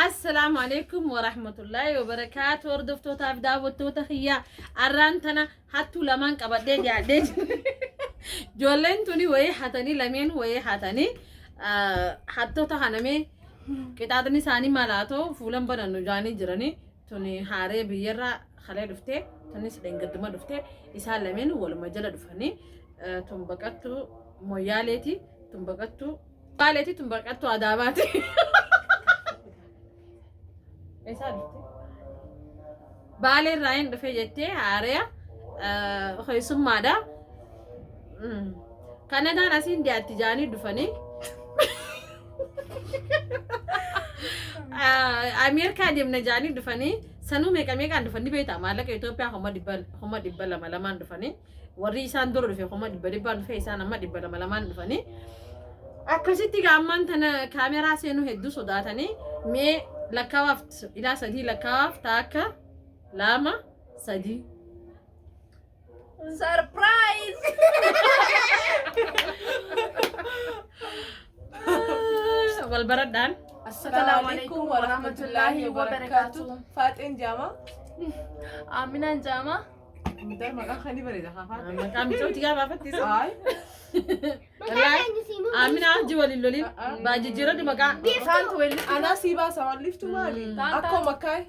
Assalaamu alaikum warahmatullaahi wabarakaatu hordoftootaaf daawwattoota kiyyaa arraan tana hattuu lamaan qabadhee dhiyaadhee jira. Ijoolleen tuni wayii hatanii lameen wayii hatanii hattoota kanamee qixaaxni isaanii malaatoo fuulan banannu jaanii jiranii tuni haaree biyyarraa kalee dhuftee tunis dheengadduma dhuftee isaan lameen waluma jala dhufanii tun baqattuu moyyaaleeti tun baqattuu Baaleeti tun baqattuu Adaamaati. Eessaa dhufte? Baalee irraa hin dhufe jettee haareya keessummaadha. Kanadaan asiin dhiyaatti jaanii dhufanii. Ameerikaa deemna jaanii dhufanii sanuu meeqa meeqaan dhufanii beektaa maallaqa Itoophiyaa 200,000 lamaan dhufanii. Warri isaan dura dhufe 100,000 dhibbaan dhufe isaan amma 200 lamaan dhufanii. Akkasitti egaa ammaan tana kaameraa seenuu hedduu sodaatanii mee lakkaawaaf ilaa sadii lakkaawaaf taakka lama sadii. Surprise! Wal baradhaan. Assalaamu alaikum warahmatullaahi wabarakaatuh. Faaxeen jaama. Aminaan jaama. Mudaa maqaan kan ni bareeda haa Faaxee. Maqaa micooti gaafa afattiisa. Ay. Amina hojii waliin loliin baa jijjiirradhu maqaa. Saantu weellistu. Anaa sii baasa waan liftu maali? Taan Akkoo makkaay.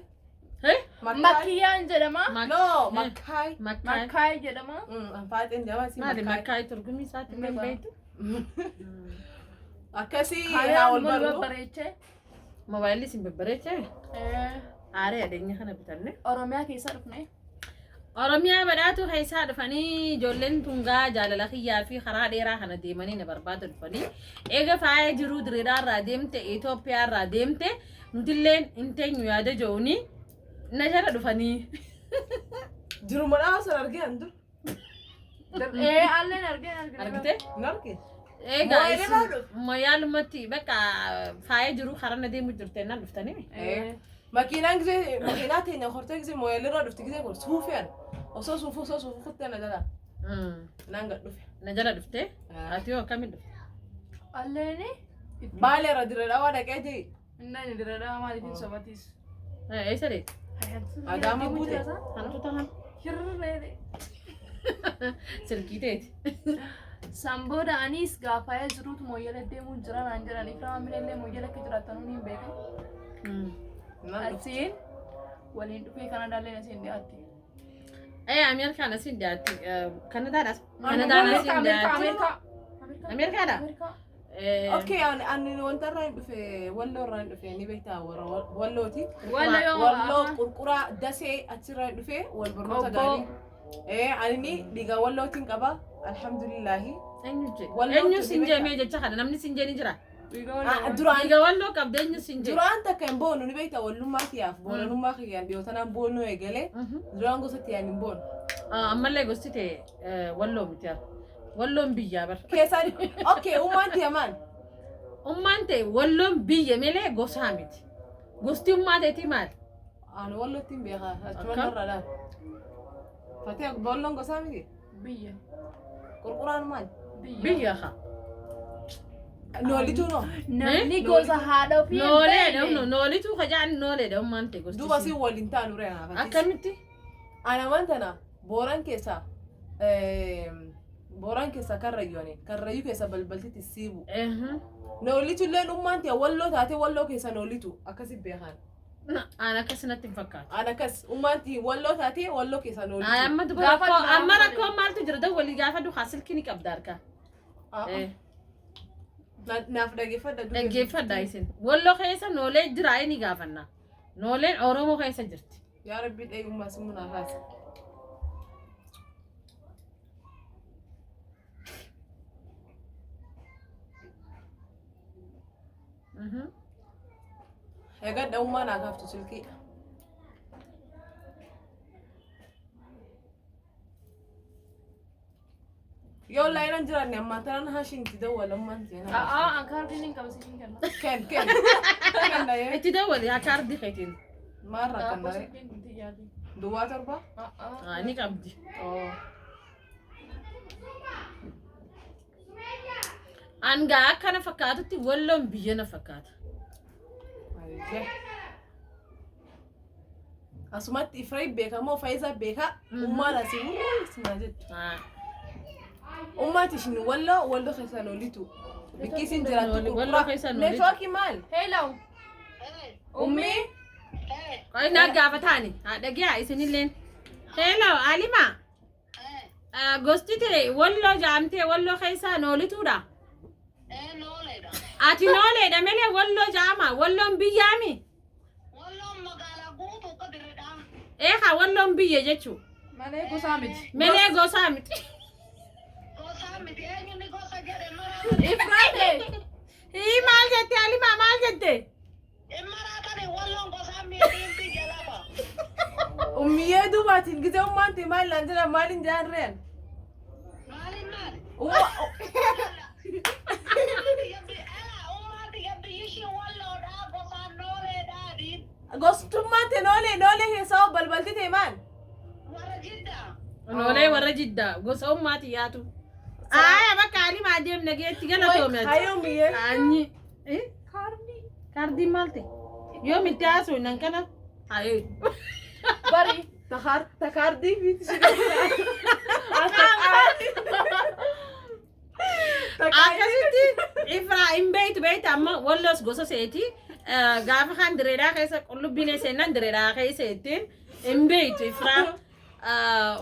Eh? Makkaay. Makiyyaan jedhama. No makkaay. Makkaay. Makkaay jedhama. Faaxeen jaama sii Maali makkaay. makkaay turgumii isaatti hin beektu? Akkasii haa Kaayaan wal mul barru. babbareechee. Moobaayilli isin babbareechee? Aaree adeenya kana bitanne. Oromiyaa keessa dhufne. Oromiyaa badhaatu keessaa dhufanii ijoolleen tungaa jaalala kiyyaa fi karaa dheeraa kana deemanii na barbaada dhufanii eega faaya jiruu direedaa irraa deemte Itoophiyaa irraa deemte nutilleen hin teenyu yaada je'uuni na jala dhufanii. Jiruma dhaa osoo argee an dur. Ee alleen argee argee. Argite? Hin arge. Egaa Mooyaalee irraa dhufe. moyaalumatti bakka faaya jiruu karaa na deemu jirte naan dhuftanii. Makiinaan gisee makiinaa teenya hortee gisee mooyaalee irraa dhufte gisee kun suufee an. Osoo suufuu osoo suufuu kuttee na jala. Naan gad dhufe. Na jala dhufte. Ati hoo akkamiin dhufte? Alleeni. Baalee irra dirree dhawaa dhaqee jee. Inni dirreedhaa maaliif hin sobatiis? Eessa deemte? Adaama buute. Hantuuta kan Hirreedhe. silkii teeti. San booda anis gaafaayee jiruutu mooyyala deemuu jira naan jedhan ifraa milellee mooyyala akka jiraattanuu ni hin beekan. Naan dhufte. Asiin waliin dhufee Kanadaallee asiin dhiyaatti. Ee Ameerikaan asiin dhiyaatti. Kanadaan as. Kanadaan asiin dhiyaatti. Ameerikaa. Ameerikaadha? Ameerikaa. Okay, ani ani wanta irraa hin dhufe walloo irraa hin dhufe ni beektaa warra wallooti. Walloo yoo Walloo qurquraa dasee achirraa hin dhufe wal barnoota Qobboo. gaarii. Eh, ani ni dhiiga wallootiin qaba alhamdulillahi. Eenyu jee? Walloo Eenyu sin tuni jee mee jecha kana namni sin jee ni jira. Ah, Duraan Dhiiga walloo qabda eenyu sin jee? duraan takka hin boonu ni beektaa wallummaa kiyyaaf boonanummaa kiyyaan dhiyoo tanaan boonuu eegalee duraan gosa tiyyaan hin boonu. Ammallee gosti ta'e walloo miti yaa. Walloon biyyaa bar. Keessaan okay ummaan tiyya maal? Ummaan ta'e walloon biyya malee gosaa miti. Gosti ummaa ta'etii maali? Ani wallootti hin beekaa achuma Akkam? narra laal. Fatee walloon gosaa miti? Biyya. Qurquraan maal? Biyya haa. Noolituu noo? Namni gosa haadha ofii hin Nooleedha beekne. noolituu kajaan nooleedha ummaan ta'e gosti. Duuba isii. si waliin taanu ree anaaf. Akkamitti? Ana waan tana Booran keessa Booran keessa karrayyuu ani karrayyuu keessa balbaltitti siibu. Noolitu illeen ummaan tiya walloo taate walloo keessa noolitu akkasi beekan. Aan akkas natti hin fakkaatu. An akkas ummaan tiya walloo taate walloo keessa noolitu. Ay, amma duba Gaafa rakkoo duraa amma maali? rakkoo maaltu jira dawwalii gaafa dukaa silkii ni qabda harkaa. Ah, ah. Naaf dhaggeeffadha. duuba. Dhaggeeffadha isin. Walloo keessa noolee jira inni gaafanna. Nooleen Oromoo keessa jirti. Yaa Rabbii dheeyummaa simu naa kaase. Egaa dha'ummaa naa kaaftu silkii. Yoo laayinan jiraanne ammaa tanaan hashiin itti dawwalammaan seenaa. A'aa an kaardiin hin qaba siif hin kenna. Ken ken. Kenna yee. Itti dawwali haa kaardii keetiin. Maal rakkanna ree? Silkiin kun xiyyaati. Duwwaa 7? A'aa. Haa ni qabdi. Oo. Angaa akkana fakkaatutti walloon biyya na fakkaata. Gahe. Asumatti Ifraay beeka moo Faayisaa beeka? Ummaan asii wuruu sinaa jettu. Ummaati ishin walloo walloo keessan olitu. Bikki isin jiraattu Walloo keessan olitu. Neetwoorkii maal? Hello. Ummii? Qoy naa gaafataani. Haa dhagiyaa isinilleen. Hello Alima. Gosti tee walloo jaamtee walloo keessaa noolituudha. Ati nooleedha malee walloo jaama. Walloon biyyaami. Walloon magaalaa guutuu akka dirreedha. Eekaa walloon biyya jechuu. Malee gosaa miti. Malee gosaa miti. Gosaa miti eenyu ni gosa jedhe maraa. Ifraate. Hii maal jette Alima maal jette? Maraa tani walloon gosaa miidhiin biyya lafa. Ummiyyee duubaatiin gisee ummaan tee maal naan jedhan maaliin jedhan reen? Maaliin maali? Umma Ummaati biyyi walloodha gosaan nooleedha adiin. Gostummaan tee noolee noolee keessaa hoo balbalti tee maal? Warra jiddaa. Noolee warra jiddaa gosa ummaati yaatu. Aaya bakka Alima adeemna geetti galatoome ati. Hayyuu ummiyyee. Anyi. Kaardii. Kaardiin maal ta'e? Yoo itti haasoo nan kana. Haayee. Bari. Takaardii miti. Akkasitti Ifraa hin beektu beektu amma walloos gosa seeti. Gaafa kan direedhaa keessa qullubbiin seennan direedhaa keessa ittiin hin beektu Ifraa.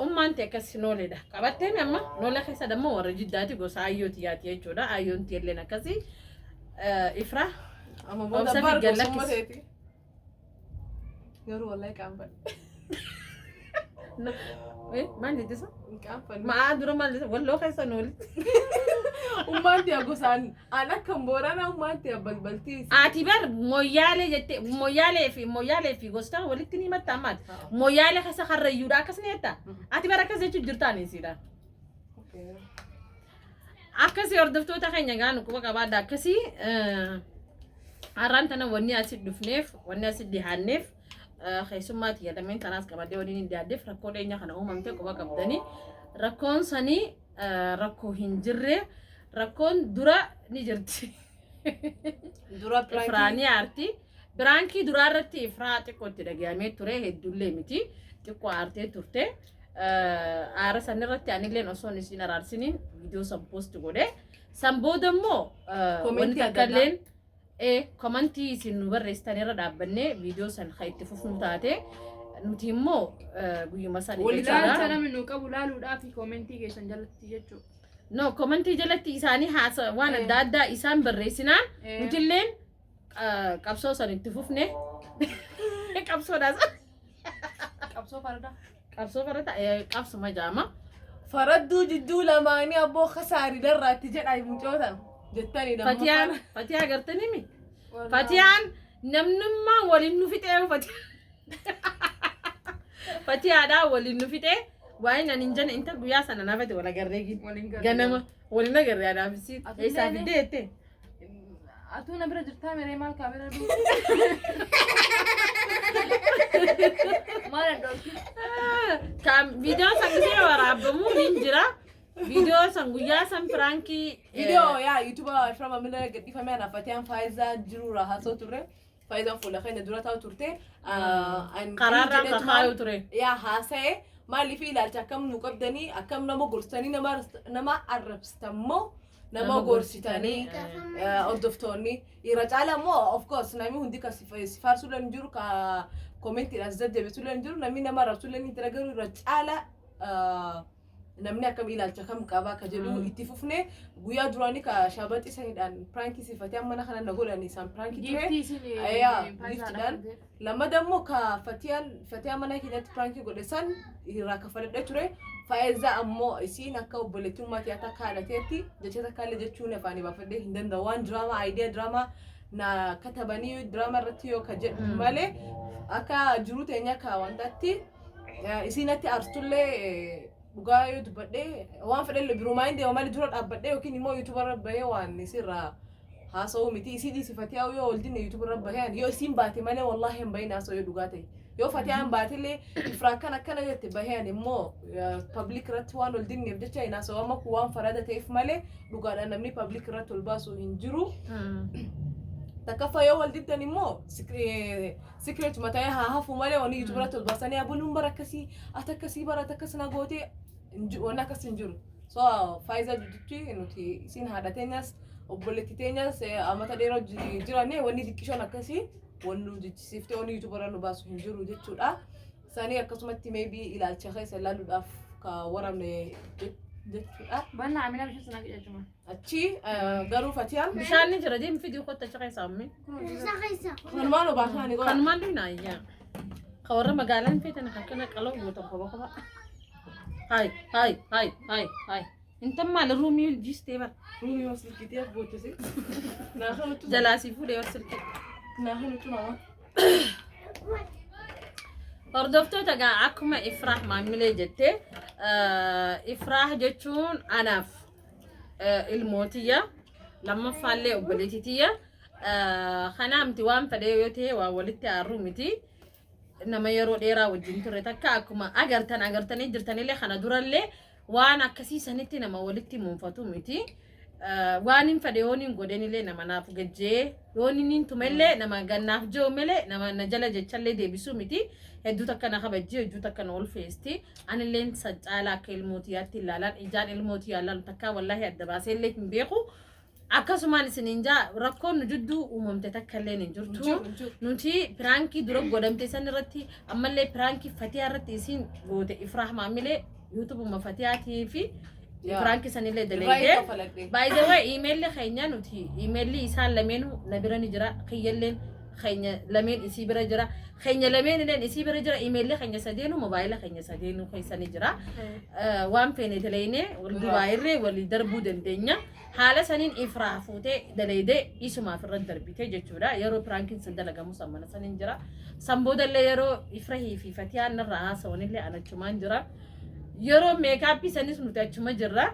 Ummaan ta'e akkas nooleedha. Qabatteen amma noola keessa dammoo warra jiddaati gosa ayyooti yaati jechuudha. Ayyoon illeen akkasii. Ifraa. Amma booda Obsa bar fi gad gosummaa lakkisi. teeti. Garuu wallahi qaanfadhe. Maal jettisa? Hin qaanfanne. Ma'aa dura maal jettisa? Walloo keessa noolitti. Ummaan tee gosaan an akka Booranaa ummaan tee balbaltii. Ati bar moyyaalee jettee moyyaalee fi gosta walitti ni himatta ammaati. Moyyaalee keessa karrayyuudha akkas ni jetta. Ati bar akkas jechuun jirtaan isiidha. Akkasii hordoftoota keenya gaanu quba qabaadha akkasii har'aan tana wanni asi dhufneef wanni asi dhihaanneef keessummaa xiyyatameen tanaas qabadee waliin hin dhiyaaddeef rakkoo dhiyeenya kana uumamte quba qabdanii rakkoon sanii rakkoo hin jirre rakkoon dura ni jirti. Dura prankii. Ifraanii aarti. Prankii duraa irratti Ifraa xiqqoo itti dhaga'amee ture hedduullee miti xiqqoo aartee turte. Aara san irratti anilleen osoo isin araarsiniin viidiyoo san post godhe. San booda immoo wanti Commentii adda takka illeen commentii isin nu barreessitan irra dhaabbannee viidiyoo san kan itti fufnu taate nuti immoo guyyuma san Walitti Ilaalcha jechuudha. namni nu qabu laaluudhaaf commentii keessan jalatti jechuudha. No, commentii jalatti isaanii haasa waan adda addaa isaan barreessinaan nutilleen qabsoo san itti fufne qabsoodhaas Qabsoo fardaa. Qabsoo farda qabsuma jaama. Faradduu jidduu lamaanii abboo kasaarii darraatti jedha mucootan jettanii Fatiyaan Fatiyaa agartanii mi? Fatiyaan namnummaan waliin nu fixee Fatiyaadhaa waliin nu fixee waa'ee nan hin jenne inta guyyaa sana naafate wal agarree Waliin garree. ganama waliin agarree anaaf si Atillee eessaa ni- fiddee jettee. Atuu na bira jirtaa miree maal kaamera duu? Maal addoolti? Kan viidiyoon san gisee waraabamuu hin jira. Viidiyoo san guyyaa san prankii. Viidiyoo yaa yuutuuba Ifraa Maamila gadhiifamee anaaf Fatiyaan Faayizaa jirurraa haasoo turre. Faayizaan fuula keenya dura taa'u turte. Karaarraa kakaayuu ture. Yaa haasa'e maaliif ilaalcha akkam nu qabdanii akkam nama gorsitanii nama arrabsitammoo nama gorsitanii hordoftoonni irra caala immoo of course namni hundi ka si faarsuu hin jiru ka commentiidhaan si jajjabeessuu hin jiru namni nama arrabsuu hin jira garuu irra caala namni akkam ilaalcha kam qaba ka jedhu itti fufne guyyaa duraanii ka shabaxii saniidhaan prankii sifatee mana kana na godhani isaan prankii ture. Giftii isin Yaa, giftiidhaan. Lamada immoo ka Fatiyaan mana keenyatti prankii godhe san irraa kafaladhee ture. Faayizaa ammoo isiin akka obboleettummaa tiyaata kaalateetti jecha takka illee jechuun afaanii baafadhee hin danda'u. Waan diraamaa idea diraamaa na katabanii diraamaa irratti yoo ka jedhu malee akka jiruu teenya akka wantaatti isiin natti aartullee dhugaa yoo dubbadhee waan fedhellee birumaa hin deema malee dura dhaabbadhee yookiin immoo yuutuubarra bahee waan isirraa haasa'uu miti isii dhiisi Fatiyaa yoo ol dinne yuutuubarra bahee yoo isiin baate malee wallaahi hin bahin haasa'uu yoo dhugaa ta'e yoo Fatiyaan baatellee Ifraa akkana akkana jette bahee ani immoo public irratti waan ol dinneef jecha hin haasa'u amma kun waan farada ta'eef malee dhugaadhaan namni public irratti ol baasu hin jiru. Takkaffaa, yoo wal diddan immoo secret mataa haa hafu malee wanni YouTube irratti ol baasanii abuluun bara akkasii, ati akkasii, bara akkas na gootee, wanni akkas hin jiru. So Faayiza jidduutti nuti isin haadha teenyas, obboleettii teenyas, amata dheeraa jiranii, wanni xiqqishoon akkasii wanni nu jechisiiftee wanni YouTube irra nu baasu hin jiru jechuudha. Sanii akkasumatti maybe ilaalcha keessa ilaaluudhaaf ka waramne jechuudha. Banna Amina bishaan sana jechuudha. Achi garuu Fatiyaan Bishaan ni jira, deemi fidii, kottu achi keessa ammi. Kanumaan obaasaanii godha. Kanumaan dhuyna ayyaa. Ka warra magaalaan feetan akkana qaloo gootan kopha kopha. Hai hai hai hai hai. Intan maal ruumii jiistee bara. Ruumii maslikitii abboottisi. Naa kanuttu. Jalaa sii fuudhee bar silkii. Naa kanuttu nama. Hordoftoota gaa, akkuma Ifraah maamilee jettee, Ifraah jechuun anaaf ilmootiyya, lammaffaallee obboleetitiyya. Kanaa miti, waan fedhee yoo ta'e waan walitti aarruu miti. Nama yeroo dheeraa wajjin turre takka, akkuma agartan agartanii jirtanillee, kana durallee waan akkasii sanitti nama walitti muunfatu miti. Waan hin fedhe yoon hin godhenillee nama naaf gajjee, yoon inni hin tumellee nama gannaaf jiru malee nama na jala jechallee deebisuu miti. Hedduu takka na kabajji, hedduu takka na ulfeesti. Anilleen san caalaa akka ilmootiyaatti ilaalaan, ijaan ilmootiyaa ilaalu takkaa wallaahi adda baaseellee hin beeku. Akkasumaan isiniin jaa, rakkoon nu jidduu uumamte takka illee hin jirtu. Nuti prankii dura godhamte san irratti, ammallee prankii Fatiyaa irratti isiin goote, Ifraah maamilee YouTubuma Fatiyaatii fi prankii sanillee dalaydee. Kafaladhe. By the way, iimeelli keenya nuti, iimeelli isaan lameenuu na bira ni jira. Kiyyalleen keenya lameen isii bira jira. Keenya lameen illeen isii bira jira. Iimeelli keenya sadeenuu mobaayila keenya sadeenuu keessa ni jira. Waan feene dalaynee wal dubaa irree walii darbuu dandeenya. Haala saniin Ifraa fuutee dalaydee isumaaf irra darbite jechuudha. Yeroo prankiin san dalagamu san mana saniin jira. San boodallee yeroo Ifrahii fi Fatiyaan narraa haasawanillee an achumaan jira. Yeroo makeupii sanis nuti achuma jirra.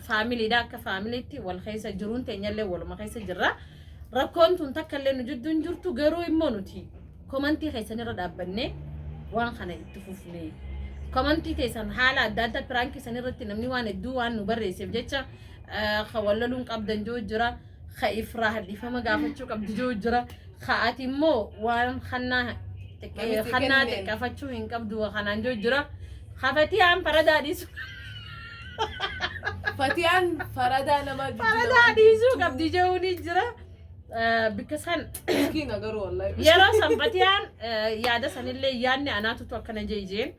Familydha, akka familytti wal keessa jiruun teenyallee waluma keessa jirra. Rakkoon tun takka illee nu jidduu hin jirtu, garuu immoo nuti commentii keessanirra dhaabbannee waan kana itti fufne. Commentii teessan haala adda addaa prankii sanirratti namni waan hedduu waan nu barreesseef jecha, ka wal loluun qabdan jiru jira. Ka Ifraa dhiifama gaafachuu qabdi jiru jira. Ka ati immoo waan kannaa Namichi kannaa kenneen. xiqqafachuu hin qabdu kanaan jiru jira. Hafatiyaan faradaa dhiisu. Fatiyaan faradaa nama Faradaa dhiisuu qabdi jiru ni jira. Bikka san Miskiina garuu wallahi. Yeroo san Fatiyaan yaada sanillee yaadni anaatutu akkana jee jeen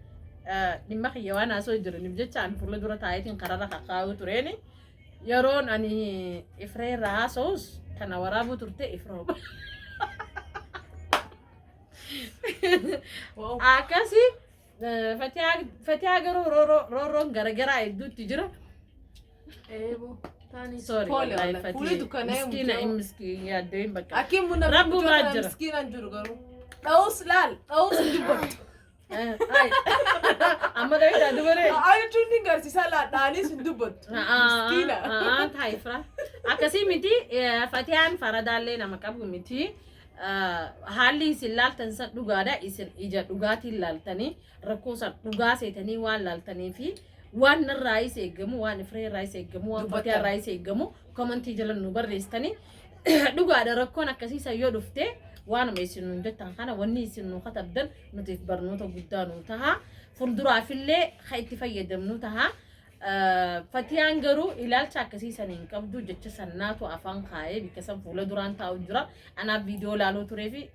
dhimma kiyya waan haasoo jiraniif jecha ani fuula dura taa'eetiin kararra kakaa'uu tureeni. Yeroon ani Ifree irraa haasa'us kana waraabuu turte Ifroo. Wow. Akkasi Fatiyaa garuu roorroon garagaraa hedduutti jira. Eeboo. Taanis. Sorry, Fuule wallahi wallahi. Fuulli Fatii. dukkanaa'ee Miskiina mucaa. miskiin yaaddee hin bakka. Akkin mun namni Rabbumaa mucaa kana jira. miskiinaan jiru garuu. Dha'us laal, dha'us hin dubbattu. Ay. Amma dhawiidhaa dubaree. Ani tun ni garsiisaa laal, dha'anis hin dubbattu. Miskiina. Taayifra. Akkasii miti, Fatiyaan faradaallee nama qabu miti. Haalli isin laaltan san dhugaadha. Isin ija dhugaatiin laaltanii rakkoo san dhugaa seetanii waan laaltanii fi waan narraayis eeggamu, waan Ifree irraayis eeggamu, waan Dubbattan. Fatiyaa irraayis eeggamu commentii jala nu barreessitanii dhugaadha. Rakkoon akkasii san yoo dhufte, waanuma isin nuun jettan kana, wanni isin nu katabdan nutiif barnoota guddaa nu taha, fuulduraafillee kan itti fayyadamnu taha. Fatiyaan garuu ilaalcha akkasii san hin qabdu jecha sannaatu afaan kaayee bikka san fuula duraan taa'u jira. Anaaf viidiyoo laaluu turee fi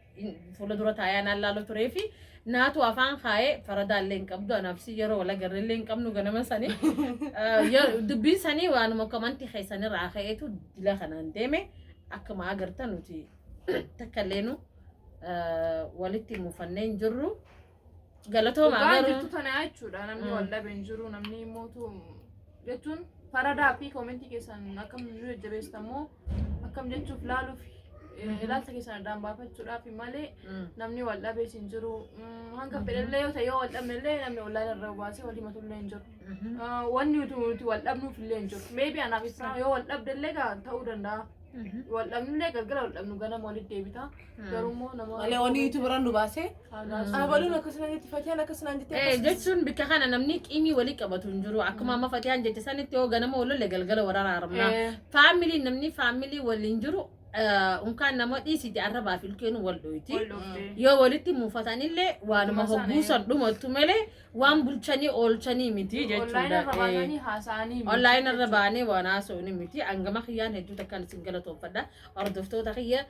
fuula dura taa'ee anaan laaluu turee fi naatu afaan kaayee faradaallee hin qabdu, anaaf si yeroo wal agarreellee hin qabnu ganama sanii. Dubbiin sanii waanuma commentii keessanirraa ka'eetu dila kanaan deeme. Akkuma agartan nuti takka illeenu walitti muufannee hin jirru. Galatooma Dhugaan garuu. jirtu tana jechuudha. Namni wal dhabe hin jiru. Namni mootu jechuun faradaa fi commentii keessan akkam nu jajjabeessitan moo akkam jechuuf laaluuf, ilaalcha keessan addaan baafachuudhaaf malee namni wal dhabees hin jiru. Hanga fedhallee yoo ta'e, yoo wal dhabne namni wallaan irra baasee wal himatullee hin jiru. Wanni nuti wal dhabnuuf illee hin jiru. Maybe anaaf isaa yoo wal dhabdellee gaa ta'uu danda'a. Wal dhabnullee galgala wal dhabnu ganama walitti deebita. Garuu immoo nama Malee wanni YouTube irraan nu baasee. Abaluun akkasuma jetti, Fatiyaan akkasuma jetti. Jechuun bikka kana namni qiimii walii qabatu hin jiru. Akkuma amma Fatiyaan jette sanitti, yoo ganama wal lolle galgala wal araaramna. Family, namni family waliin jiru Unkaan nama dhiisiti arrabaa fi ilkeen wal dhoyti. Wal dhoofte. Yoo walitti muufatanillee waanuma Dhuma sana, hogguusan dhumattu malee waan bulchanii oolchanii miti Online jechuudha. irra baatanii haasa'anii miti Online irra jechuudha. baanee waan haasa'uun miti. Hangama kiyyaan hedduu takkaan isin galatoonfadha. Hordoftoota kiyya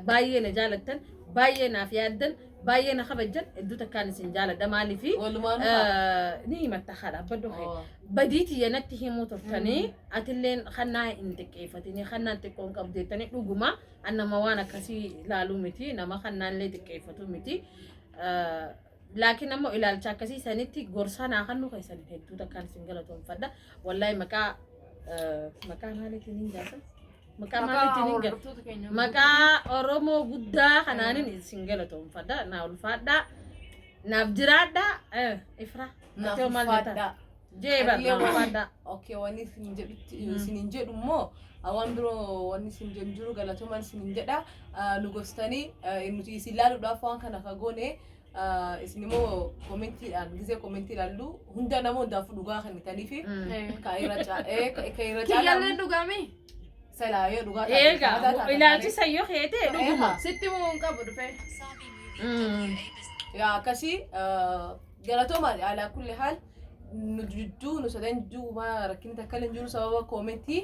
baay'ee na jaalattan, baay'ee naaf yaaddan, baay'ee na kabajjan hedduu takkaan isin jaaladha. Maaliifi Walumaan haa. ni himatta haadha abbadhu kee. Badii tiyya natti himuu turtanii atilleen kannaa hin xiqqeeffatini kannaan xiqqoon qabdeettanii dhuguma an nama waan akkasii ilaaluu miti nama kannaallee xiqqeeffatu miti. Laakiin ammoo ilaalcha akkasii sanitti gorsaa naa kannu keessan hedduu takkaan isin galatoonfadha. Wallaahi maqaa maaliitiin hin jaasan? Maqaa maaliitiin hin galan? Hordoftoota keenya. Maqaa Oromoo guddaa kanaanin isin galatoonfadha. Naa ulfaadha. Naaf jiraadha. Ifra. Naaf Ati hoo maal jettaa? ulfaadhaa. Jee bar Adilee naaf ulfaadha. Okay, wanni isin jedhutti isinin jedhu immoo waan biroo wanni isin jedhu jiru galatoomaan isinin jedha. Nu gorsitanii nuti isin ilaaluudhaaf waan kana ka goone isin immoo koomentiidhaan gizee commentii ilaallu hunda nama hundaafuu dhugaa kennitanii fi ka irra ka irra caalaa Kiyyaalleen dhugaami. Silaa yoo dhugaa Eega ilaalchisa yoo keete dhuguma. Sitti muu hin qabu dhufee. Yaa akkasii galatooma alaa kulli haal nu jidduu nu sadan jidduu maa rakkinni takka illee hin jiru sababa commentii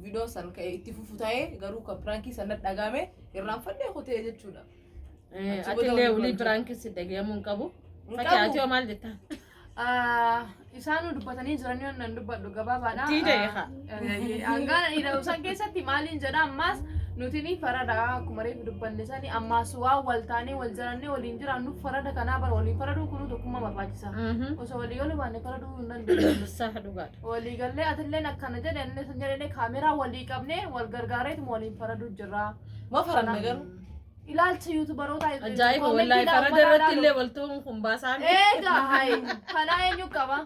viidiyoo san ka'e itti fufu ta'ee garuu kan prankii san dhagahame irraanfadhee kutee jechuudha. Achi booda Atillee walii wulii galchu. prankii si dhagahamuu hin qabu. Hin Fakkii ati qabu. hoo maal jettaa? Isaanuu dubbatanii jiranii nan dubbadhu gabaabaadha. Tii ta'e haa. Hangaan dhiira isaan keessatti maaliin jedha ammaas nuti ni farada akkuma reefu dubbanne sani ammaas waan wal taanee wal jarannee waliin jiraannu farada kanaa bara waliin faraduu kunuu tokkummaa barbaachisa. Osoo walii galuu baanne faraduu hin dandeenyu. Saha dhugaadha. Walii gallee atilleen akkana jedhe inni san jedhee kaameraa walii qabnee wal gargaareetuma waliin faraduu jirra. Ma faranna garuu? Ilaalcha YouTuberoota Ajaa'iba wallaahi farada irratti illee wal ta'uun kun baasaa miti. Egaa hayi kanaa eenyu qaba?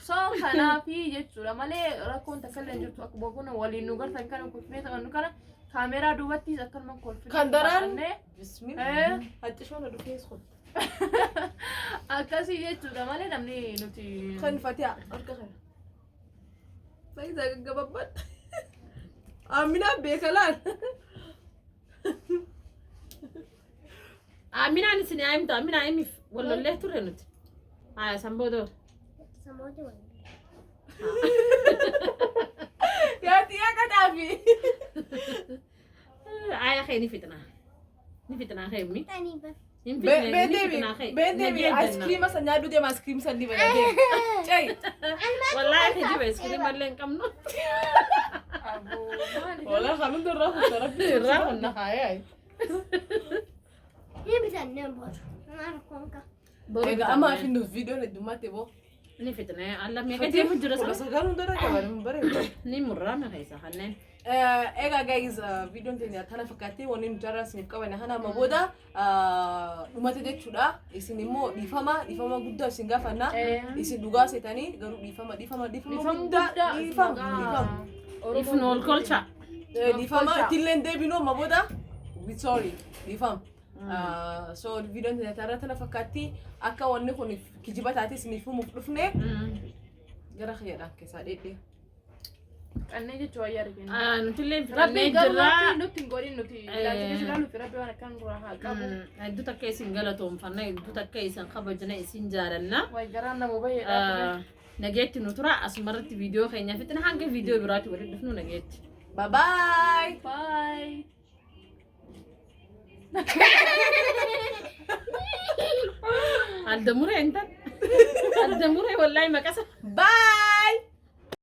So kanaafi jechuudha malee rakkoon takka illee hin jirtu akkuma kun waliin nu gartan kana kolfinee taphannu kana kaameraa duubattis akkanuma kolfinee Kan daraan taphannee Bismillah. Haccishoo na dhufees kun. Akkasii jechuudha malee namni nuti. Kan fatiha harka kana. Faayidaa gaggababbadha. Aminaa beekalaan. Aminaan isin haa himtu Aminaa himiif wal lollee turre nuti. Haa san booda. Samoota waliin. Yaa xiyyaa qadaafi. Aya kee ni fixnaa. Ni fixnaa kee mi. Tani bar. Hin fixne ni Beedeebi fixnaa kee. beedeebi ice san nyaadhu deema ice cream san diba deema. Cai. Wallaahi kijiba ice cream mallee hin qabnu. Aboo maali? Walaa kan hunda irraa kunna rabbi. Irraa kunna haaya. Ni bitannee boru. Maal konka. Egaa amma fi nuuf viidiyoon heddummaatti boo. Ni fixne alla meeqa deemu jira Kudha sana. sagal hunda irra qaban hin bareedu. Ni murraa meeqa isa kanneen. Egaa guys, viidiyoon teenya tana fakkaatti wanni nuti har'a isiniif qabane kana amma booda dhumate jechuudha. Isin immoo dhiifama dhiifama guddaa isin gaafanna. Isin dhugaa seetanii garuu dhiifama dhiifama dhiifama Dhiifama guddaa guddaa dhiifama dhiifama. Ifnu ol kolcha. Dhiifama ittillee hin deebinu amma booda we sorry dhiifama. So viidiyoon teenya har'a tana fakkaatti akka wanni kun kijiba taate isiniif himuuf dhufne gara kiyyaadhaan keessaa dheedhee. Qannee jechuun wayyaa argina. Nutillee Rabbi fixannee garuu jirra. nutti hin godhin nuti ilaalcha keessa ilaaluuf rabbi waan akkan duraa haa qabu. Hedduu takka isin galatoomfanna hedduu takka isin kabajna isin jaalanna. Way garaan nama baay'eedha. Nageetti nu tura asumarratti viidiyoo keenya fixna hanga viidiyoo biraatti walitti dhufnu nageetti. Bye bye. Bye. Adda muree intal. Adda muree wallaahi maqasa. Bye.